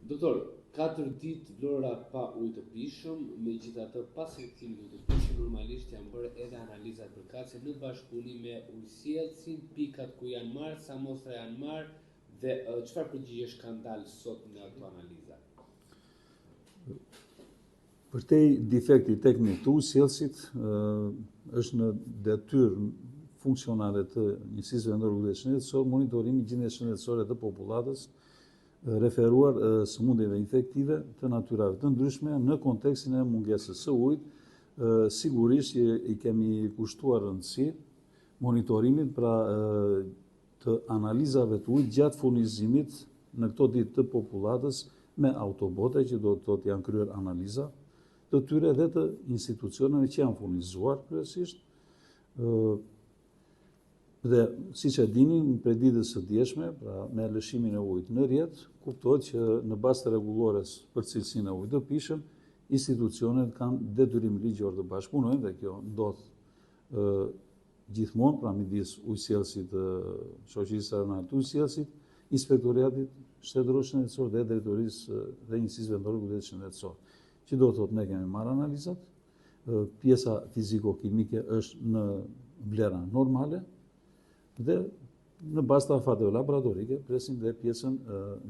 Doktor, 4 ditë Vlora pa ujë të pijshëm, megjithatë pas rikthimit të ujit të pijshëm normalisht janë bërë edhe analizat përkatëse në bashkëpunim me ujësjellësin, pikat ku janë marrë, sa mostra janë marrë dhe çfarë përgjigjesh kanë dalë sot nga ato analiza? Përtej defektit teknik të ujësjellësit, është në detyrë funksionale të njësisë vendore kujdesit shëndetësor, monitorimi i gjendjes shëndetësore të popullatës, referuar sëmundjeve infektive të natyrave të ndryshme në kontekstin e mungesës së ujit, sigurisht që i kemi kushtuar rëndësi monitorimit pra të analizave të ujit gjatë furnizimit në këto ditë të popullatës me autobote që do të thotë janë kryer analiza të tyre dhe të institucioneve që janë furnizuar kryesisht. Dhe, siç e dini, prej ditës së djeshme, pra me lëshimin e ujit në rrjet, kuptohet që në bazë të rregullores për cilësinë e ujit të pijshëm, institucionet kanë detyrim ligjor të bashkëpunojnë dhe kjo ndodh gjithmonë, pra midis ujësjellësit, shoqërisë rajonale të ujësjellësit, inspektoriatit shtetëror shëndetësor dhe drejtorisë dhe njësisë vendore kujdesit shëndetësor. Që do të thotë ne kemi marrë analizat, pjesa fiziko-kimike është në vlera normale dhe në bazë të afateve laboratorike presim dhe pjesën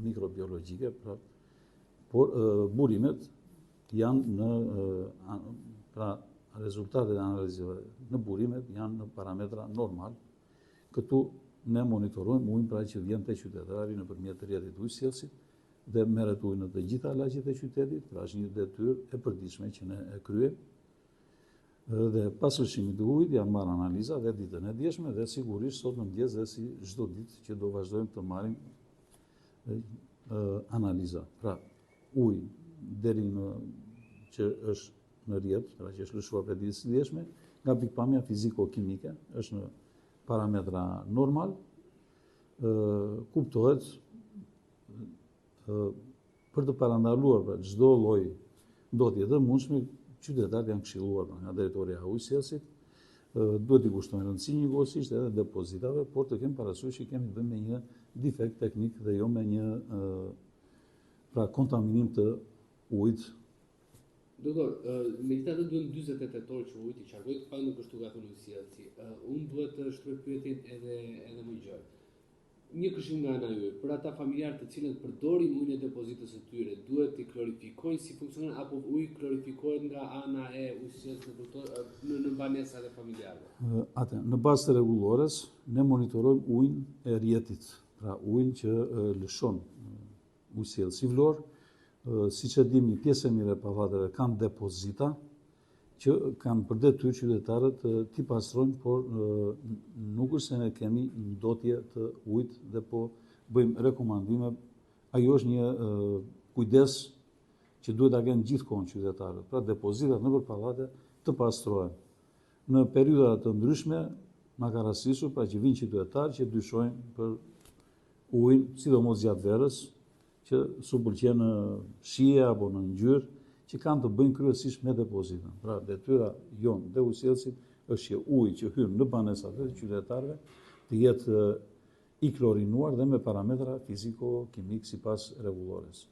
mikrobiologjike, pra, por burimet janë në pra rezultatet e analizave në burimet janë në parametra normal. Këtu ne monitorojmë ujin pra që vjen te qytetari nëpërmjet rrjetit ujësjellësit dhe merret ujë në të gjitha lagjet e qytetit, pra është një detyrë e përditshme që ne e kryejmë. Dhe pas lëshimit të ujit janë marrë analiza dhe ditën e djeshme dhe sigurisht sot në mëngjes dhe si çdo ditë që do vazhdojmë të marrim analiza. Pra, uji deri në që është në rrjet, pra që është lëshuar prej ditës së djeshme, nga pikëpamja fiziko-kimike, është në parametra normal, kuptohet për të parandaluar pra çdo lloj ndotje të mundshme, qytetarët janë këshilluar pra, nga drejtoria e ujësjellësit, duhet t'i kushtojnë rëndësi njëkohësisht edhe depozitave, por të kemi parasysh që kemi të bëjmë me një defekt teknik dhe jo me një pra kontaminim të ujit. Doktor, megjithatë duhen 48 orë që uji të qarkullojë, të paktën kështu ka thënë ujësjellësi. Unë duhet të shtroj pyetjen edhe edhe më gjerë. Një këshillë nga ana juaj, për ata familjarë të cilët përdorin ujin e depozitës së tyre, duhet t'i klorifikojnë si funksionon apo uji klorifikohet nga ana e ujësjellësit në këto në në banesat e familjarëve? Atë, në bazë të rregullores, ne monitorojmë ujin e rrjetit, pra ujin që lëshon ujësjellësi Vlorë, siç e dimë një pjesë e mirë e pallateve kanë depozita, që kanë për detyrë qytetarët t'i pastrojnë, por nuk është se ne kemi ndotje të ujit dhe po bëjmë rekomandime. Ajo është një kujdes që duhet ta kenë gjithkohën qytetarët. Pra depozitat nëpër pallate të pastrohen. Në periudha të ndryshme na ka rastisur pra që vijnë qytetarë që dyshojnë për ujin, sidomos gjatë verës, që s'u pëlqen në shije apo në ngjyrë, që kanë të bëjnë kryesisht me depozitën. Pra, detyra jonë dhe ujësjellësit është që uji që hyn në banesat e qytetarëve të jetë i klorinuar dhe me parametra fiziko-kimik sipas rregullores.